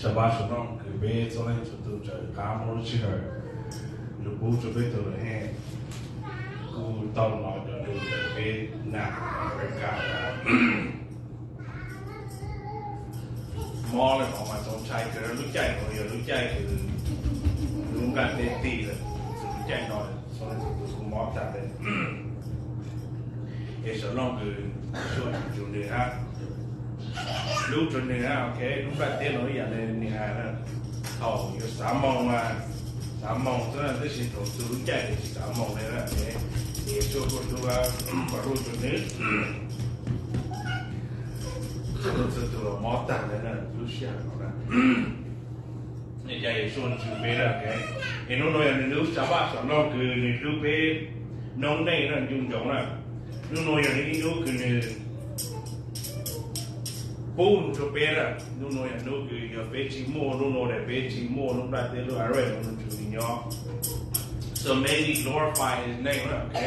Shabbat Shalom kws peb txhua leej txhua tug tsaws qab muaj lub sij hawm lug pub rua peb tug lug heej. Kuj tau nov cov lug ntawm peb nam Amelikas mob le nuav mas txaus ntshai kawg. Lub caij nuav yog lub caij kws lub nplaj teb tig lawm, lub caij no txhua leej txhua tug kuj mob tag le. Es Shalom kws suaj tsuj nwg hab, hlub rua nwg hab, ok. Lub nplaj teb nuav ib yam le nwg has na, thaum yuav xav moog mas xav moog xwb na, tab sis thaum txug lub caij es tsis xav moog le na, es Yeshua kuj hlub hab npaj rua rua nwg. Txhua tug los mob tag le na lub sij hawm no na. Es cas Yeshua ntsib peb na, ok. Es nub nua yog nwg lub Shabbat Shalom kws nwg hlub peb noob neej na, ncu ntsoov na. Nub nua yog ib nub kws nwg pub lug rua peb na. Nub nua yog nub kws yog peb tsis muaj, nub nua le peb tsis muaj lub nplaj teb lub array no, nwg tsuas nyob. So may we glorify his name na, ok.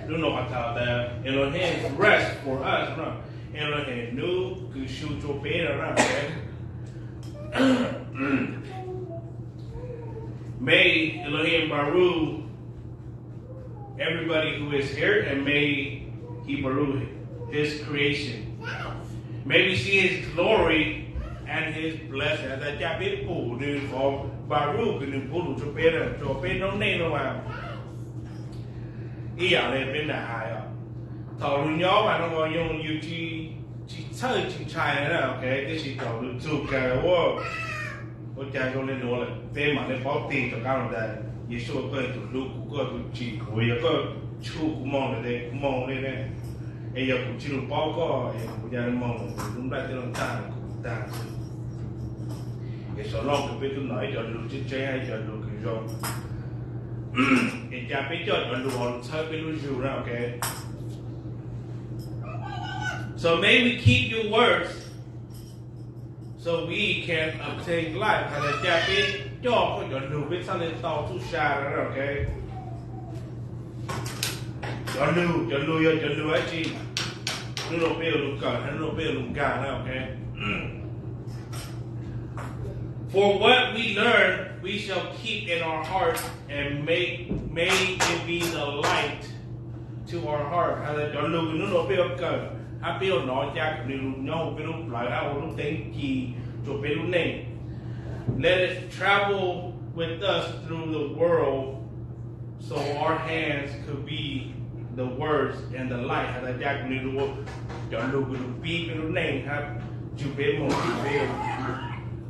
Nub nua has tas that Elohim rest for us na. Elohim nub kws su rua peb na, ok. May Elohim baruch everybody who is here, and may he baruch his creation. May we see his glory and his blessing. Has tas ca peb pum nwg qhov baruch kws nwg pub lug rua peb, rua peb noob neej no mas ib yam le peb nam hais os, thaum lug nyob mas nub nua yog yus tsis txhawj tsis ntshai na, ok. Tab sis thaum lug txug kawg ua, ua cas zoo le nuav lawm, peb mam le paub tig rov qab lug tas Yeshua koj yog tug hlub kuv, koj yog tug tsim kuv, yog koj tshuj kuv moog lawm tes kuv moog le ne. Es yog kuv tsis lug paub koj es kuv ca le moog lub nplaj teb lug tag kuv tag xwb. Es Shalom kws peb tub nov ib co lug tseeb tseeb, ib co lug kws zoo, es ca peb coj cov lug uas lug txhawb peb lub zug na, ok. So may we keep your words so we can obtain life. Has tas ca peb coj koj cov lug peb txhaj le tau txuj sa na, ok. Cov lug, cov lug yog cov lug dab tsi? Nub nua peb yuav lug kawm, nub nua peb yuav lug nkag na, ok. For what we learn, we shall keep in our hearts and make, may it be the light to our heart. Has tas cov lug kws nub nua peb yuav kawm hab peb yuav nov ca kom nwg lug nyob huv peb lub plawv hab ua lub teeb ci rua peb lub neej. Let it travel with us through the world, so our hands could be the words and the light. Has tas ca kom nwg lug ua cov lug kws lug pib peb lub neej hab ntsug peb moog, ntsug peb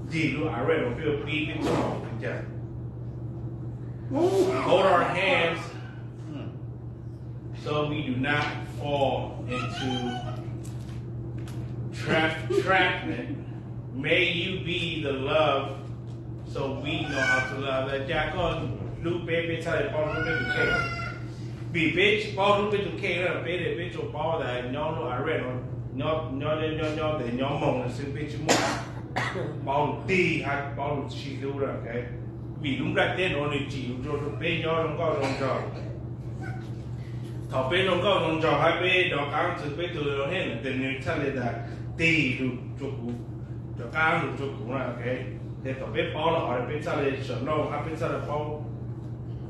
ntig lub array uas peb yuav pib peb txoj hauv kws ca. Hold our hands so we do not fall into trap, entrapment. May you be the love so we know how to love. Has tas ca koj hlub peb, peb txhaj le paub hlub peb tug kheej. Vim peb tsis paub hlub peb tug kheej na, peb le peb tsuas paub tas nyob lub array no, nyob, nyob, nyob, nyob tes nyob moog xwb, peb tsis muaj paub lug tig hab paub lug sib hlub na, ok. Vim lub nplaj teb nuav nwg tsim lug rua peb nyob zoo nkauj zoo nraug. Thaum peb zoo nkauj zoo nraug hab peb rov qaab txug peb tug Elohim lawm tes nwg txhaj le tas tig lug rua kuv, rov qaab lug rua kuv na, ok. Tes thaum peb paub lawm hov peb txhaj le sawv nauj hab peb txhaj le paub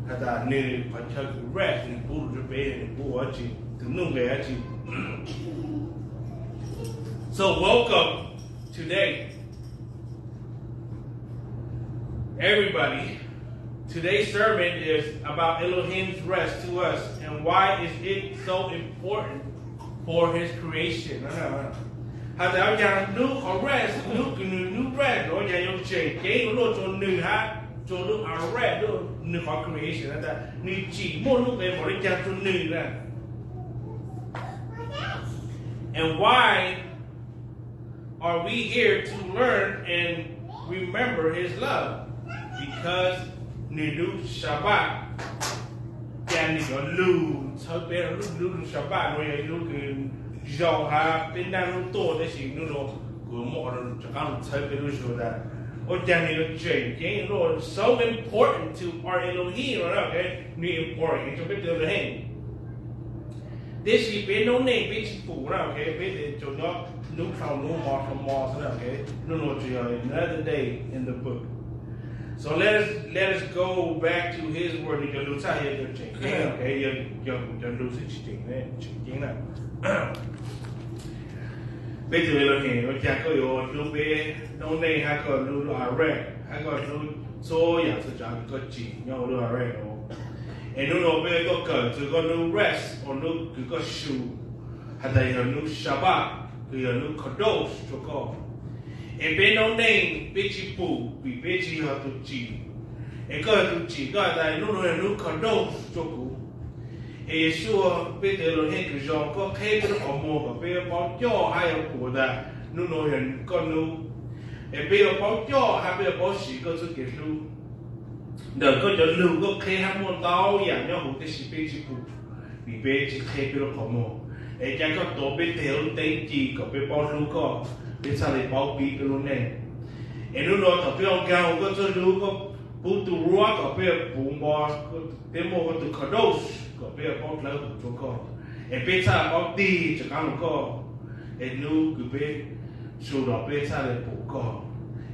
has tas nwg qhov chaw kws rest nwg pub lug rua peb, nwg pub ua dab tsi, tug nuj nqes dab tsi. So welcome today, everybody. Today's sermon is about Elohim's rest to us and why is it so important for his creation. Has tas ua caag lub qhov rest, lub kws nwg lub rest ua caag yuav tseem ceeb ua luaj rua nwg hab rua lub array, lub nwg qhov creation, has tas nwg tsim muaj lub npe npaum le caag rua nwg na. And why are we here to learn and remember his love? Because nwg lub Shabbat, ca nwg cov lug txhawb peb, lub, lub Shabbat nuav yog ib lub kws zoo hab peb naj nub tuaj, tab sis nub nua kuv muab rov qaab lug txhawb peb lub zug tas ua caag nwg yuav tseem ceeb ua luaj, so important to our Elohim, ok. Nwg important rua peb tug Elohim. Tiam sis peb noob neej peb tsis pum na, ok, peb tsuas nyob hnub dhau hnub, hmo dhau hmo xwb na, ok. Hnub no tsuas yog another day in the book. So let us, let us go back to his word. Nws cov lus txhaj yog cov tseem ceeb, ok, yog, yog kuv cov lus xwb tsis tseem, tseem ceeb na. Peb tus Elohim, ua cas koj yuav hlub peb noob neej hab koj lub araj, hab koj hlub txhua yam txhua tsav kws koj tsim nyob hauv lub araj no? Es hnub no peb yuav tuaj kawm txug koj lub rest, uas lub kws koj su, has tas yog lub Shabbat, kws yog lub kadosh rua koj. Es peb noob neej peb tsis pum vim peb tsis yog tus tsim. Es koj yog tus tsim, koj has tas hnub no yog hnub kadosh rua kuv. Es Yeshua, peb tus Elohim kws zoo, koj qheb peb lub qhov muag kom peb paub coj hab yuav pum tas hnub no yog koj hnub. Es peb yuav paub coj hab peb yuav paub siv koj txuj kev hlub. Ntawm koj cov lug koj qheb hab muaj ntau yam nyob huv, tiam sis peb tsis pum vim peb tsis qheb peb lub qhov muag. Es ca koj tuav peb teg lub teeb ci kom peb paub hlub koj, peb txhaj le paub pib peb lub neej. Es hnub no thaum peb ua nkag huv koj txuj lug, koj pub tus Ruach kom peb puv npo, peb muaj koj tus kadosh kom peb paub dlawb huv rua koj, es peb txhaj paub tig rov qaab rua koj. Es hnub kws peb su los peb txhaj le pum koj.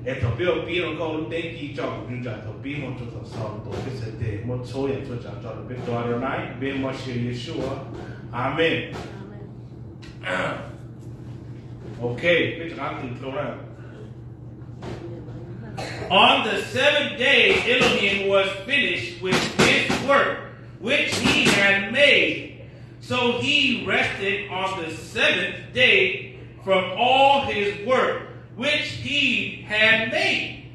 Es thaum peb ua pib rua koj lub teeb ci tso kuv ntsws ntsam thaum pib moog rua thaum xaus, tuav peb txhais teg, muab txhua yam txhua tsav tso rua peb tus Adonai, peb mog Yeshua. Amen. Ok, peb rov qaab tw dlua na. On the seventh day, Elohim was finished with his work, which he had made. So he rested on the seventh day from all his work, which he had made.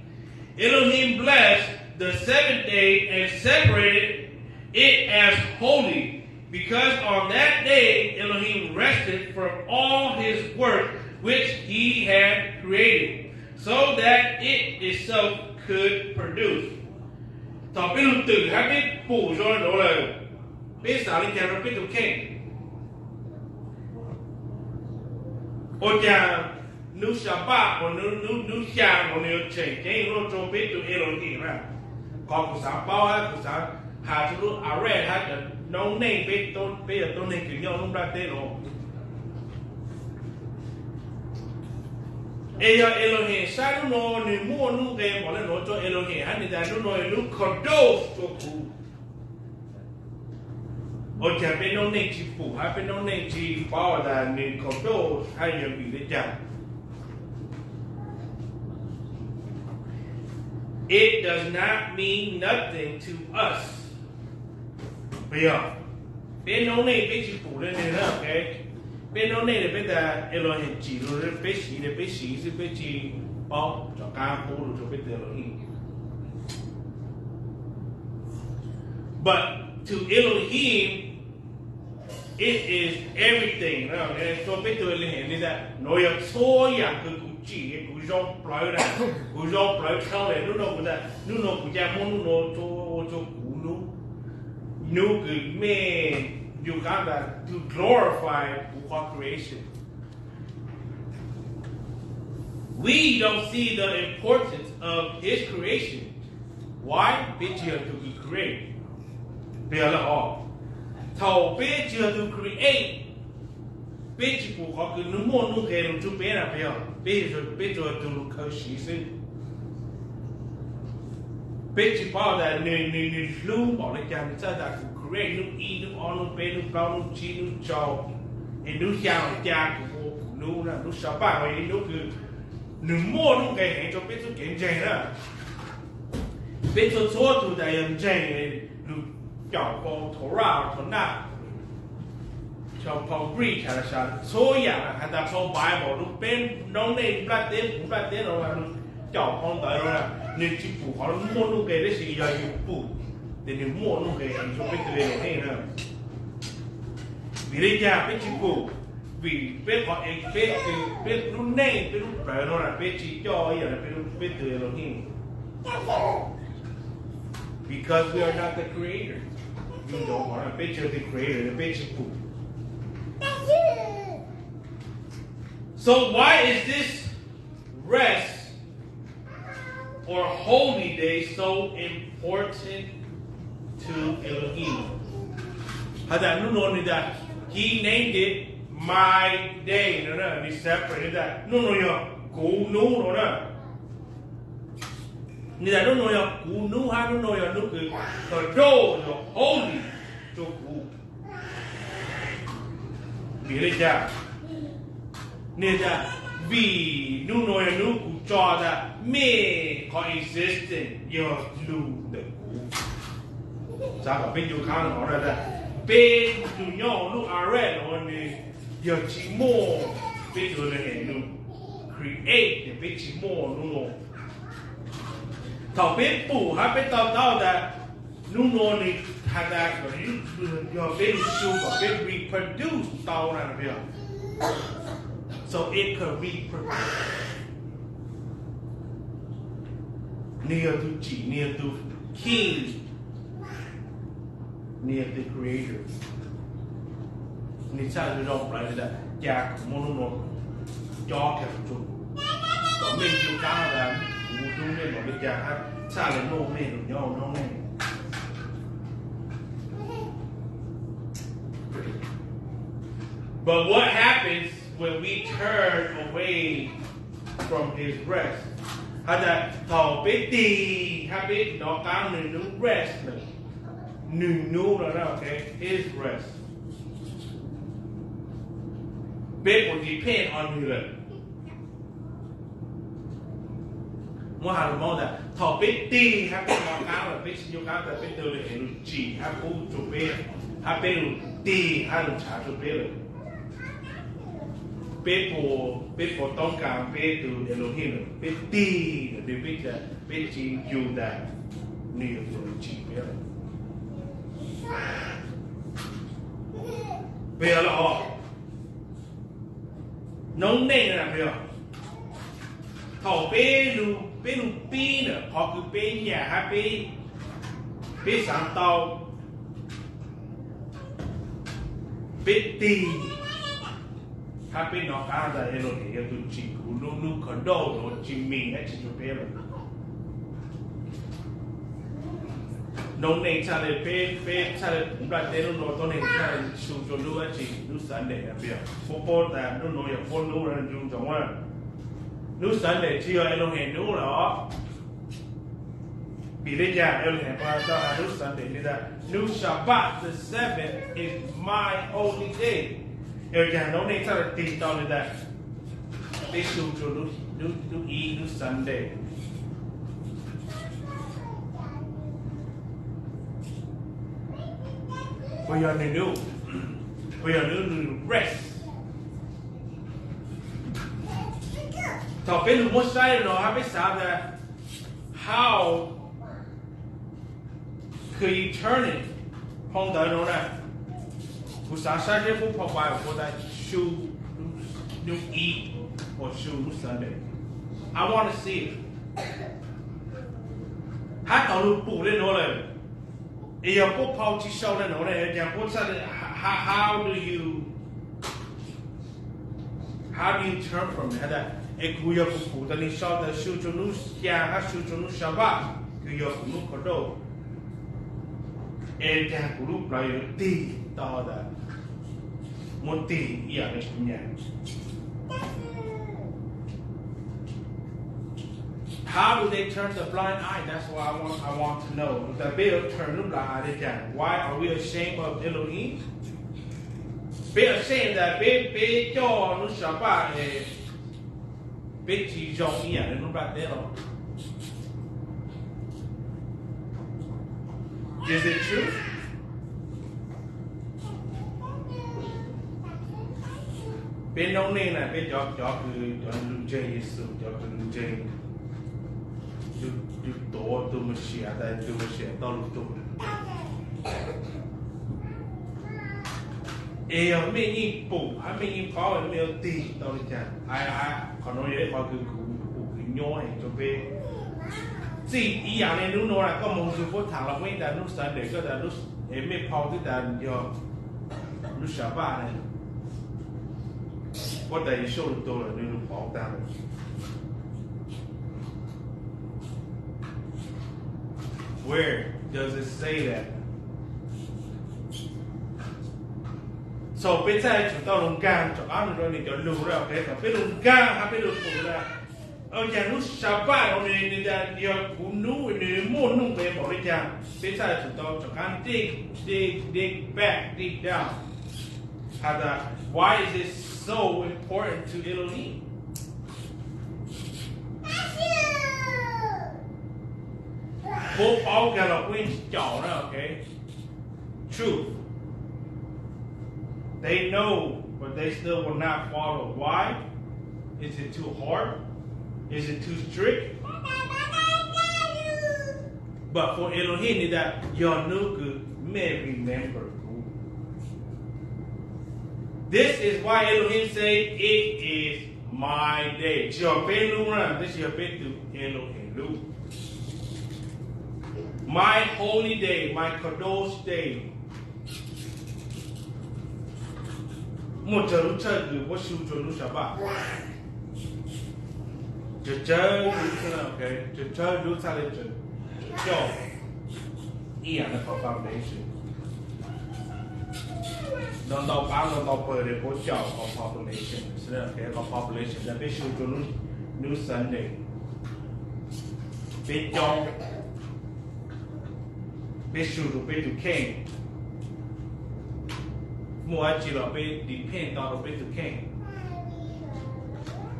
Elohim blessed the seventh day and separated it as holy, because on that day Elohim rested from all his work which he had created, so that it itself could produce. Thaum peb lug twm hab peb pum zoo le nuav lawm, peb xaav le caag rua peb tus kheej? Ua caag nub Shabbat, ua nub, nub xyaa uas nws yuav tseem ceeb luaj rua peb tus Elohim na? Qhov kuv xaav paub hab kuv xaav has rua lub araj hab cov noob neej, peb, peb yog tuab neeg kws nyob lub nplaj teb nuav, es yog Elohim saib nub nuav nwg muaj nuj nqes npaum le nuav rua Elohim hab nwg tas nub nuav yog nub kadosh rua kuv. Ua caag peb noob neej tsis pum hab peb noob neej tsis paub tas nwg kadosh hab yog vim le caag? It does not mean nothing to us. Puas yog? Peb noob neej peb tsis pum le nwg na, ok. Peb noob neej le peb tas Elohim tsim lug le peb siv, le peb siv xwb, peb tsis paub rov qaab pub lug rua peb tus Elohim. But to Elohim, it is everything. Rua peb tus Elohim tas nuav yog txhua yaam kws kuv tsim, kuv zoo plawv na, kuv zoo plawv dhau le nub nuav kuv tas nub nuav kuv ca muab nub nuav ua rua kuv nub, nub kws mej yuav qaab tas to glorify kuv qhov creation. We don't see the importance of his creation. Why? Peb tsis yog tus kws create. Puas yog le os? Thaum peb tsis yog tus create, peb tsis pum qhov kws nws muaj nuj nqes lug rua peb na, puas yog? Peb, peb tsuas yog tus lug khaws siv xwb. Peb tsis paub tas nwg, nwg, nwg hlub npaum le caag, nwg txhaj tas kuv create nub ib, nub ob, nub peb, nub plaub, nub tsib, nub rau, es nub xyaa le caag kuv ua kuv nub na. Nub Shabbat yog ib nub kws nwg muaj nuj nqes heev rua peb txuj kev ntseeg na. Peb txhua txhua tug tas yog ntseeg lug caum phau Torah, Tanakh, phau Greek, txhua yaam has tas phau Bible, lug peb noob neej nplaj teb, nplaj teb no lug caum phau ntawd no, nwg tsis pum qhov muaj nuj nqes, tab sis yog yug pum tas nwg muaj nuj nqes rua peb tus Elohim na. Vim le caag peb tsis pum? Vim peb qhov, peb, peb lub neej, peb lub plawv no na, peb tsis coj ib yam le peb, peb tus Elohim. Because we are not the creator. Yug ntawd qhov peb tsis yog the creator, peb tsis pum. So why is this rest or holy day so important to Elohim? Has tas nub nuav nwg tas He named it my day no na, nws separate tas hnub no yog kuv hnub no na. Nws tas hnub no yog kuv hnub hab hnub no yog hnub kws qhov rau yog holy rua kuv. Vim le caag? Nws tas vim hnub no yog hnub kuv tso tas mej qhov existence yog lug ntawm kuv. Xaav kom peb ncu qaab no tas peb tug nyob huv lub array no nws yog tsi muaj, peb tug le nws create, peb tsi muaj hnub no. Thaum peb pum hab peb to taub tas hnub no nws has tas yog peb lug su kom peb reproduce tau na, so it could reproduce. Nws yog tug tsim, nws yog tug king, nws yog tug creator. Nws txhaj le zoo plawv tas cas kuv muaj hnub no cob kag rua kuv, kom mej ncu qaab tas kuv hnub mej los le caag hab txhaj le muaj mej lug nyob huv noob neej. But what happens when we turn away from his rest? Has tas thaum peb tig hab peb nov qaab nws lub rest lawm, nws hnub no na, his rest, peb puas depend on nws lawm? Muab has lug Moob tas thaum peb tig hab peb nov qaab lawm, peb tsi ncu qaab tas peb tug le Elohim tsim hab pub rua peb, hab peb lug tig hab lug nrhav rua peb lawm, peb puas, peb puas toob kas peb tug Elohim lawm? Peb tig lawm, peb, peb tsi ncu tas nws yog tug tsim peb lawm? Peb yog le, noob neej na, peb yog, thaum peb lug, peb lug pib ntawm qhov kws peb nyam hab peb, peb xaav tau, peb tig hab peb nov qaab tas Elohim yog tug tsim kuv, hnub, hnub kawg nkaus no tsi mis dlaab tsi rua peb lawm. Noob neej txhaj le, peb, peb txhaj le, nplaj teb lub no tuab neeg txhaj le su rua hnub dlaab tsi, hnub Sunday na, peb yog, puab paub tas hnub no yog puab hnub na, ncu ntsoov na. Hnub Sunday tsi yog Elohim hnub lawm os. Vim le caag Elohim tau has hnub Sunday le tas hnub Shabbat, the seventh, is my holy day? Yog caag noob neej txhaj le tig tau le tas peb su rua hnub, hnub ib, hnub Sunday? Puas yog nws hnub? Puas yog nws, nws rest? Thaum peb lug muab saib no hab peb xaav tas how could you turn it? Phau ntawv no na, kuv xaav saib seb puab phau Bible puas tas su hnub ib, uas su hnub Sunday. I want to see it. Hab thaum lug pum le nuav lawm, es yog puab phau tsi sau le nuav ne, caag puab txhaj, how, how do you, how do you turn from it? Es kuv yog kuv pum tas nwg sau tas su rua hnub xyaa hab su rua hnub Shabbat, kws yog kuv hnub Kadosh, es caag kuv lub plawv yuav tig tau tas muab tig ib yaam le kuv nyam? How do they turn the blind eye? That's what I want, I want to know. Tas peb yuav turn lub nplaj eye le caag? Why are we ashamed of Elohim? Peb ashamed tas peb, peb coj hnub Shabbat es peb tsi zoo ib yaam le hnub nplaj teb los? Is it true? Peb noob neej na, peb cov, cov kws, cov lug ntseeg Yexus, cov kws lug ntseeg, yug tuav tug Mexiyas tas tug Mexiyas tau lug tuag. Es yog mej yeej pum hab mej yeej paub, mej yuav tig tau le caag? Qhov nuav yog ib qhov kws kuv pum kws nyuaj heev rua peb. Txij ib yaam le hnub nuav na, koj moog nrug puab thaam los puab yeej tas hnub Sunday, koj tas, es mej phau twb tas yog hnub Shabbat ne. Puab tas Yexus lug tuag lawm, nwg lug pauv taag lawm. Where does it say that? Thaum peb txhaj yuav tsum tau lug nkaag rov qaab rua nwg cov lug na, thaum peb lug nkaag hab peb lug pum na, ua caag lub Sabbath no nws, nws tas yog kuv nub, nws muaj nuj nqes npaum le caag, peb txhaj yuav tsum tau rov qaab dig, dig, dig back, dig down has tas, why is it so important to Elohim? Puab paub kag los puab yeej tsi caum na, okay? Truth. They know, but they still will not follow. Why? Is it too hard? Is it too strict? But for Elohim, nws tas yog nub kws mej remember kuv. This is why Elohim say, it is my day. Tsi yog peb lub na, tab sis yog peb tug Elohim lub. My holy day, my kadosh day. Muaj tsawg lub tshawj kws puab su rua lub Sabbath? Tsawg tsawg lub, tsawg tsawg lub txhaj le coj ib yaam le qhov population. Ntau ntau paab ntau ntau pawg le puab coj qhov population, qhov population tas peb su rua lub Sunday, peb coob, peb su rua peb tug kheej. Muaj dlaab tsi los peb depend tau rua peb tug kheej.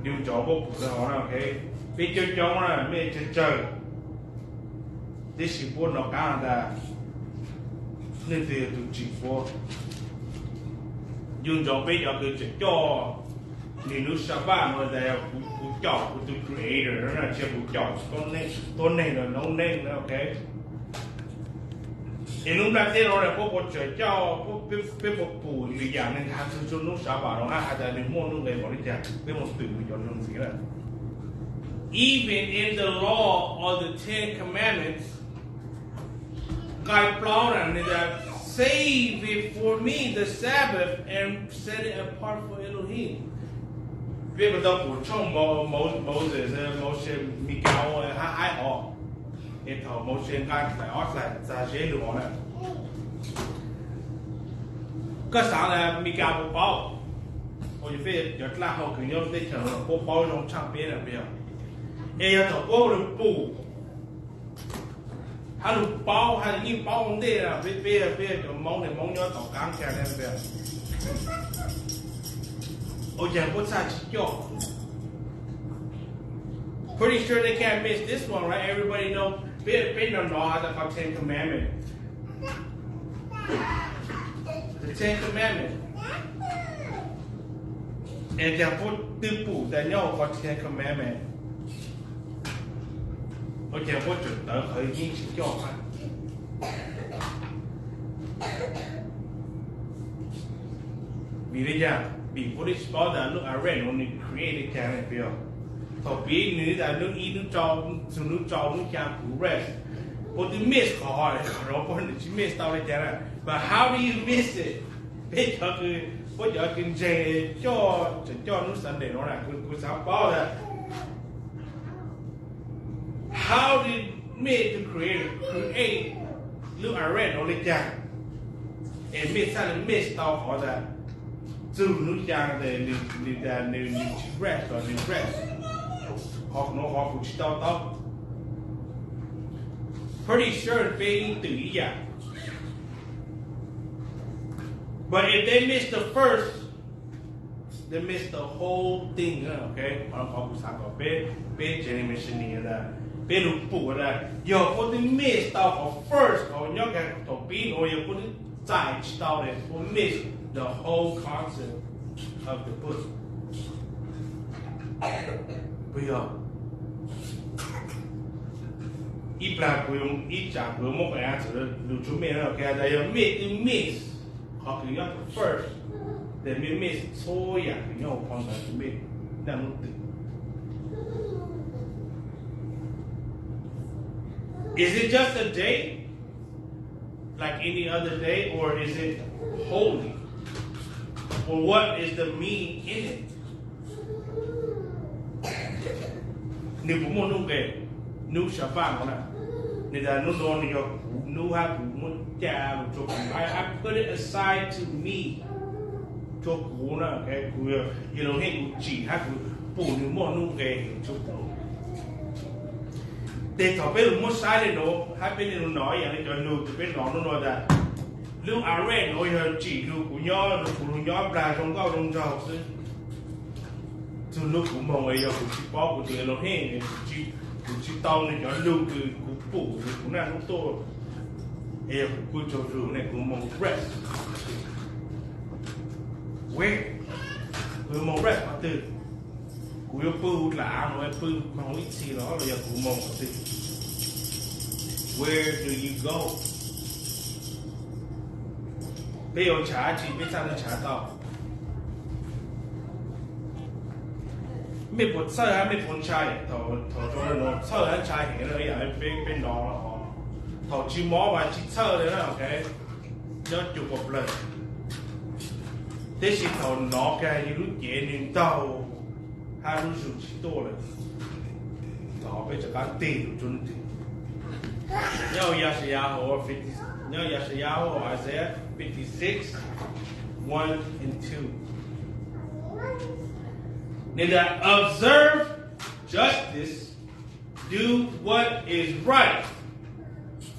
Yug ntsoov puab pum tag hov na, peb coob coob na, mej tsawg tsawg, tab sis puab nov qaab tas nwg twg yog tug tsim puab. Yug ntsoov peb cov kws tseem coj nwg lub Sabbath no tas yog kuv caum kuv tug Creator no, tsi yog kuv caum tuab neeg los noob neej na, okay? Es lub nplaj teb no puab puas tseem coj, peb puas pum lwm yaam nwg has txug rua lub Sabbath no hab has tas nwg muaj nuj nqes npaum le caag, peb moog twm nwg cov lug ntxiv na. Even in the law of the Ten Commandments, nqai plaub na, nws tas, save it for me the Sabbath and set it apart for Elohim. Peb puas tau pum tshooj Mo-, Mo-, Moses, Mauxes, Mikau hab haib hov, es thaum Mauxes nqaa dlaim ob dlaim txag zeb lug hov na. Koj xaav tas Mikau puas paub? Ua cas peb cov dlaab hau kws nyob lub teb chaws no puab paub zoo tshaaj peb na, puas yog? Es yog thaum puab lug pum hab lug paub hab yeej paub ua ntej na, peb, peb, peb cov Moob, niam Moob nyob tom qaab kag na, ua caag puab txhaj tsi coj? Pretty sure they can't miss this one, right? Everybody know, peb, peb nov nov has tas qhov Ten Commandment. The Ten Commandment. Es caag puab twb pum tas nyob huv qhov Ten Commandment, ua caag puab tseem tawv qhov yeej tsis coj hab? Vim le caag? Vim puab twb tsis paub tas lub arrangement no nws create le caag ne, puas yog? Thaum piv nws tas nub ib nub rau, txug nub rau nub xyaa kuv rest, puab twb miss qhov, qhov no puab nws tsis miss tau le caag na. But how do you miss it? Peb cov kws, puab cov kws ntseeg coj, tseem coj nub Sunday no na, kuv, kuv xaav paub tas how did mej create, create lub arrangement no le caag, es mej txhaj le miss tau qhov tas txug nub xyaa tas nws, nws, nws, nws tsis rest los nws rest, qhov no qhov kuv tsis tau taub. Pretty sure peb yeej twm ib yaam. But if they miss the first, they miss the whole thing, okay? Qhov no qhov kuv xaav kom peb, peb generation tas, peb lug pum tas, yog puab twb miss tau qhov first, qhov nyob kag thaum pib no, yog puab twb txais tsis tau le, puab miss the whole concept of the book. Puas yog? Ib plag kuv, ib tsam kuv muab qhov answer lug tsua mej, okay, tas yog mej twb miss qhov kws nyob first, tas mej miss txhua yaam kws nyob huv qhov ntawd kws mej naj nub twm. Is it just a day like any other day, or is it holy? Or what is the meaning in it? Nws puas muaj nuj nqes nub Shabbat no na? Nws tas nub no nws yog kuv nub hab kuv muab ca lug rua kuv, I, I put it aside to me. rua kuv na, kuv yog Elohim, kuv tsim hab kuv pum nwg muaj nuj nqes tsuj pum. Ces thaum peb lug muab saib le nuav hab peb le nuav nov ib yaam le cov lug kws peb nov nuav tas, lub Aaraj nuav yog tsim lug kuv nyob, kuv lug nyob nplaag zoo nkauj zoo nraug xwb. Txug nub kuv moog es yog kuv tsi paub kuv tug Elohim, kuv tsi tau nwg cov lug kws kuv pum kuv naj nub tuaj, es yog kuv kuj tsaug zug ne kuv moog rest. Kuv moog rest qhov twg? Kuv yuav pw huv dlav nuav, pw moog ib txhis los los yog kuv moog qhov twg? Where do you go? Peb yuav ntshaw dlaab tsi peb txhaj ntshaw tau? Mej puas txhawj hab mej puas ntshai? Thaum zoo le nuav txhawj hab ntshai heev le ib yaam peb nov, thaum tsis mob mas tsis txhawj le na, nyob cuag pawg plawg. Tab sis thaum nov kag yug lub cev nwg ntaug hab lub zug tsis tuaj lawm, thaum peb rov qab tig lug rua nwg. Nyob hauv Yashayahu, nyob hauv Yashayahu, Isaiah fifty-six, one and two. Nwg tas, observe justice, do what is right,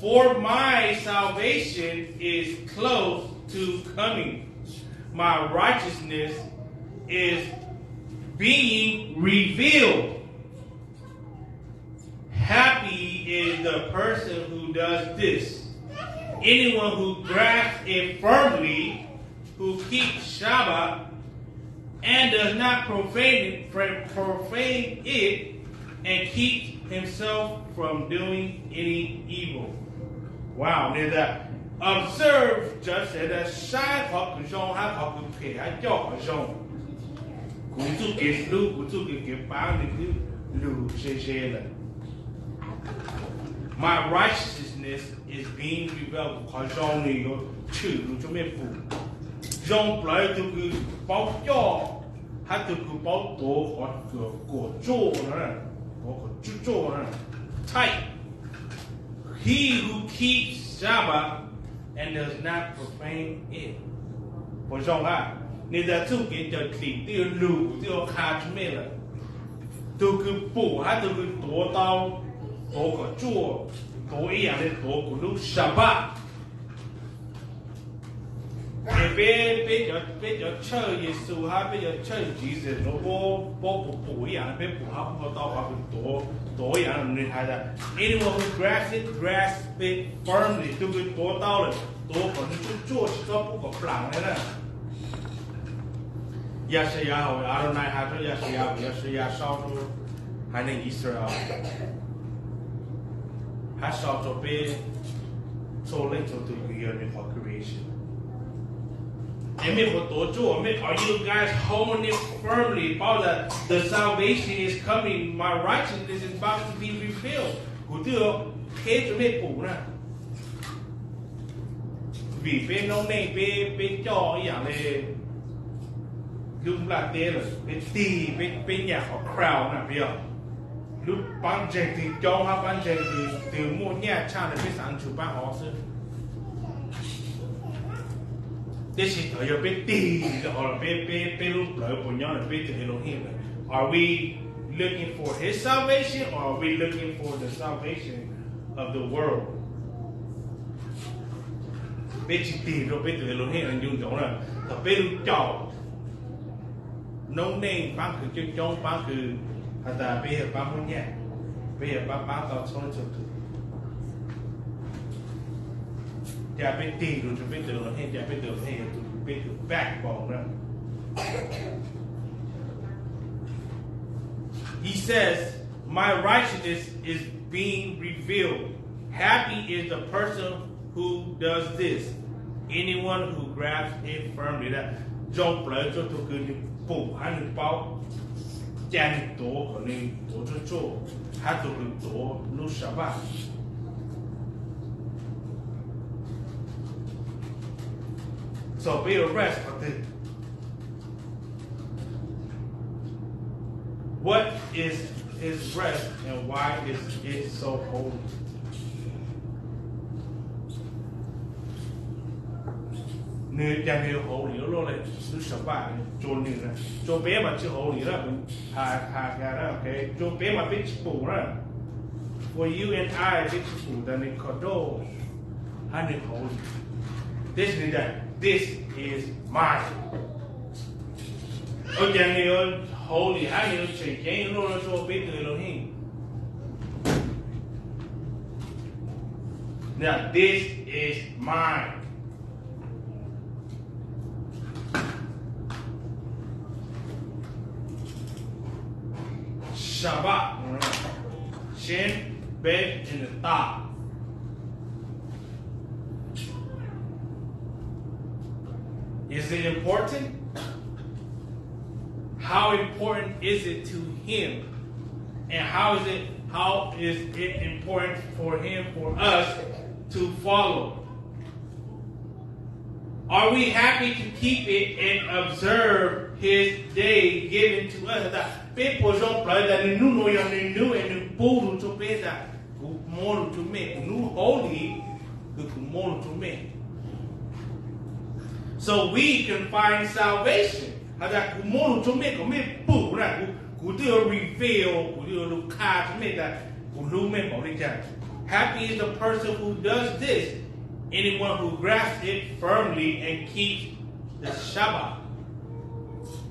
for my salvation is close to coming, my righteousness is being revealed. Happy is the person who does this, anyone who grasps it firmly, who keeps Shabbat and does not profane, profane it, and keeps himself from doing any evil. Wow, nwg tas, observe, judge, tas saib qhov kws zoo hab qhov kws phem hab coj qhov zoo. Kuv txuj kev hlub, kuv txuj kev, kev paab nwg twb lug ze ze lawm. My righteousness is being revealed, qhov zoo nwg yuav tshwm lug rua mej pum. Zoo plawv tug kws paub coj hab tug kws paub tuav qhov kuam tsuaj na, qhov kuam tsuaj tsuaj na, tight. He who keeps Shabbat and does not profane it. Puas zoo a? Nwg tas txuj kev cawm dlim twb yuav lug, kuv twb yuav qha rua mej lawm. Tug kws pum hab tug kws tuav tau, tuav kuam tsuaj, tuav ib yaam le tuav kuv lub Shabbat. Es peb, peb cov tshawj Yexus hab peb cov tshawj Jesus nuav puab, puab pum pum ib yaam le peb pum hab puab tau qhov kws tuav, tuav ib yaam le nwg has tas, anyone who grasps it, grasps it firmly, tug kws tuav tau lawm, tuav kom nwg tsuaj tsuaj tsis txhob pub kom plaam le na. Yashayahu, Adonai has rua Yashayahu, Yashayahu sau rua haiv neeg Israel, hab sau rua peb txhua leej txhua tug kws yog nwg qhov creation. Es mej puas tuav tsuaj, mej, are you guys holding it firmly, paub tas the salvation is coming, my righteousness is about to be revealed, kuv twb yuav qheb rua mej pum na. Vim peb noob neej peb, peb coj ib yaam le lub nplaj teb lawm, peb tig, peb, peb nyam qhov crown na, peb yog lub paab ntseeg twg coob hab paab ntseeg twg, twg muaj nyaj tshaj le peb xaav ntsug paab hov xwb. Tab sis thaum yog peb tig rau hov los peb, peb, peb lub plawv puas nyob rau peb tug Elohim lawm? Are we looking for his salvation or are we looking for the salvation of the world? Peb tsis tig rau peb tug Elohim los ncu ntsoov na, thaum peb lug caum noob neej paab kws coob coob, paab kws has tas peb yog paab muaj nyaj, peb yog paab paab tau txhua leej txhua tug. Ca peb tig rau peb tug Elohim, ca peb tug Elohim yog tug, peb tug backbone na. He says, my righteousness is being revealed. Happy is the person who does this. Anyone who grasps it firmly. Zoo plawv rua tug kws nwg pum hab nwg paub, ca nwg tuav kom nwg tuav tsuaj tsuaj, hab tug kws tuav lub Shabbat. So peb yuav rest qhov twg? What is his rest and why is it so holy? Nws cas nws holy loj loj li, lub Shabbat rua nws na, rua peb mas tsis holy na, has has, rua peb mas peb tsis pum na. For you and I, peb tsis pum tas nws kadosh hab nws holy. This means that this is mine. Ua cas nws yuav holy hab nws yuav tseem ceeb loj loj rua peb tug Elohim? This is mine. Shabbat, shin, bet, and the tav. Is it important? How important is it to him? And how is it, how is it important for him, for us to follow? Are we happy to keep it and observe his day given to us? Tas peb puas zoo plawv tas nws nub nuav yog nws nub es nws pub lug rua peb tas kuv muab lug rua mej, kuv nub holy, kuv muab lug rua mej. So we can find salvation. Has tas kuv muab lug rua mej kom mej pum na, kuv twb yuav reveal, kuv twb yuav lug qha rua mej tas kuv hlub mej npaum li cas. Happy is the person who does this, anyone who grasps it firmly and keeps the Shabbat.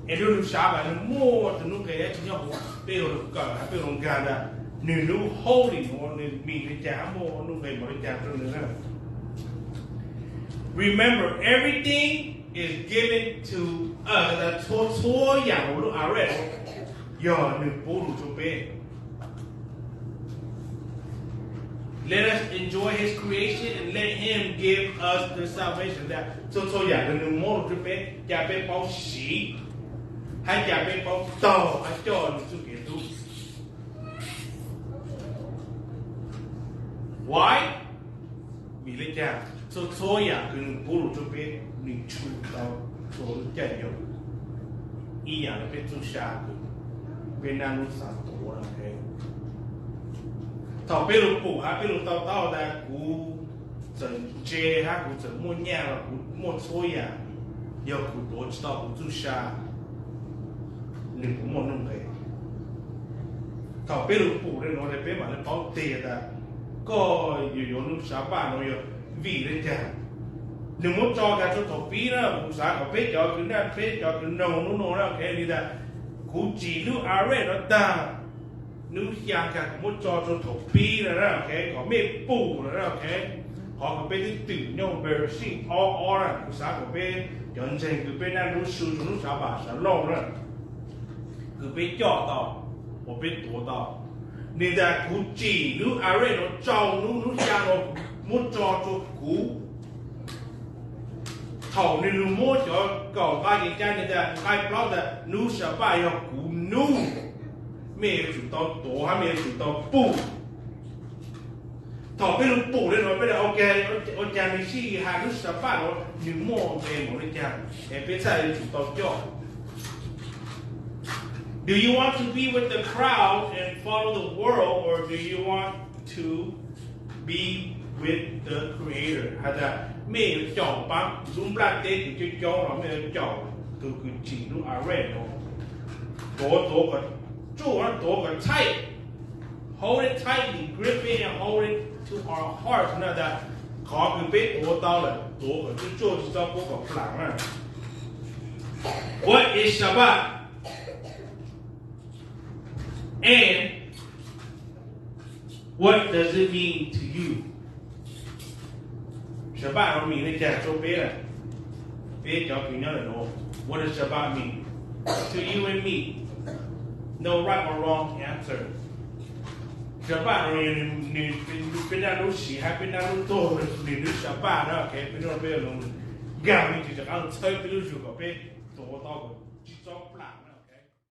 Es lub Shabbat nws muaj tug nuj nqes dab tsi nyob huv, peb yuav lug kawm hab peb yuav lug nkag tas nws lub holy nuav nws mean li cas hab muaj nuj nqes npaum li cas rua nws na. Remember, everything is given to us. Txhua txhua yaam huv lub array yog nws pub lug rua peb. Let us enjoy his creation and let him give us the salvation. Txhua txhua yaam nws muab lug rua peb, ca peb paub siv hab ca peb paub taug hab coj nws txuj kev hlub. Why? Vim le caag? Txhua txhua yaam kws nws pub lug rua peb, nws tshu tau rua lub caij nyoog ib yaam le peb txuj sa kws peb naj nub xav tuav. Thaum peb lug pum hab peb lug tau taub tas kuv txawm ntse hab kuv txawm muaj nyaj los kuv muaj txhua yaam, yog kuv tuav tsi tau kuv txuj sa, nws puas muaj nuj nqes? Thaum peb lug pum le nuav peb mam le paub tiag tas koj yuav yuav lub Shabbat nuav yog vim le caag. Nws muab tso kag rua thaum pib na, kuv xav kom peb cov kws naj peb cov kws noog lub nuav na, ok, li tas kuv tsim lub array nuav tag, nub xyaa kag kuv muab tso rua thaum pib na, ok, kom mej pum na, ok. Qhov kws peb twb twm nyob Bereshit ob ob na, kuv xav kom peb cov ntseeg kws peb naj nub su rua lub Shabbat Shalom na, kws peb coj tau, uas peb tuav tau. Nws tas kuv tsim lub array nuav rau nub, nub xyaa nuav muab tso rua kuv. Thaum nws lug muab cov kaum nqai kev cai nws tas nqai plaub tas nub Shabbat yog kuv nub, mej yuav tsum tau tuav hab mej yuav tsum tau pum. Thaum peb lug pum le nuav peb le, ok, ua caag nws sib has lub Shabbat nuav nws muaj nqe npaum le caag, es peb txhaj yuav tsum tau coj. Do you want to be with the crowd and follow the world, or do you want to be with the Creator? Has tas mej yuav caum paab lub nplaj teb kws coob coob los mej yuav caum tug kws tsim lub array nuav? Tuav, tuav kom tsuaj, tuav kom tight, hold it tightly, grip it and hold it to our heart, na tas qhov kws peb tuav tau lawm tuav kom tsuaj tsuaj tsi txhob pub kom plaam na. What is Shabbat? And what does it mean to you? Shabbat nuav mean le caag rua peb na? Peb cov kws nyob ntawm nuav, what does Shabbat mean to you and me? No right or wrong answer. Shabbat nuav yog nws, peb naj nub siv hab peb naj nub tuag, nws lub Shabbat na, ok, peb nub peb lug nkag me ntsis rov qaab txhawb peb lub zug kom peb tuav tau kom tsi txhob